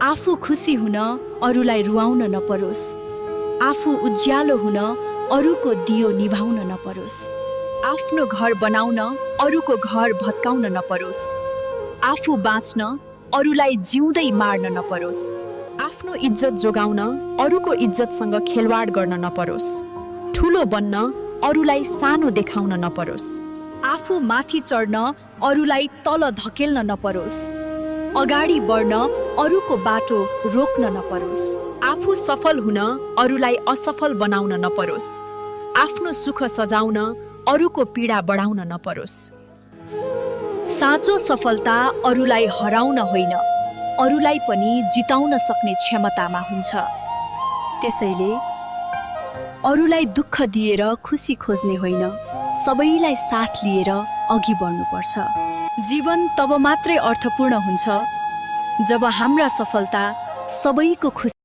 आफू खुसी हुन अरूलाई रुवाउन नपरोस्। आफू उज्यालो हुन अरूको दियो निभाउन नपरोस्। आफ्नो घर बनाउन अरूको घर भत्काउन नपरोस्। आफू बाँच्न अरूलाई जिउँदै मार्न नपरोस्। आफ्नो इज्जत जोगाउन अरूको इज्जतसँग खेलवाड गर्न नपरोस्। ठुलो बन्न अरूलाई सानो देखाउन नपरोस्। आफू माथि चढ्न अरूलाई तल धकेल्न नपरोस्। अगाडि बढ्न अरूको बाटो रोक्न नपरोस्। आफू सफल हुन अरूलाई असफल बनाउन नपरोस्। आफ्नो सुख सजाउन अरूको पीडा बढाउन नपरोस्। साँचो सफलता अरूलाई हराउन होइन, अरूलाई पनि जिताउन सक्ने क्षमतामा हुन्छ। त्यसैले अरूलाई दुःख दिएर खुसी खोज्ने होइन, सबैलाई साथ लिएर अघि बढ्नुपर्छ। जीवन तब मात्रै अर्थपूर्ण हुन्छ जब हाम्रा सफलता सबैको खुसी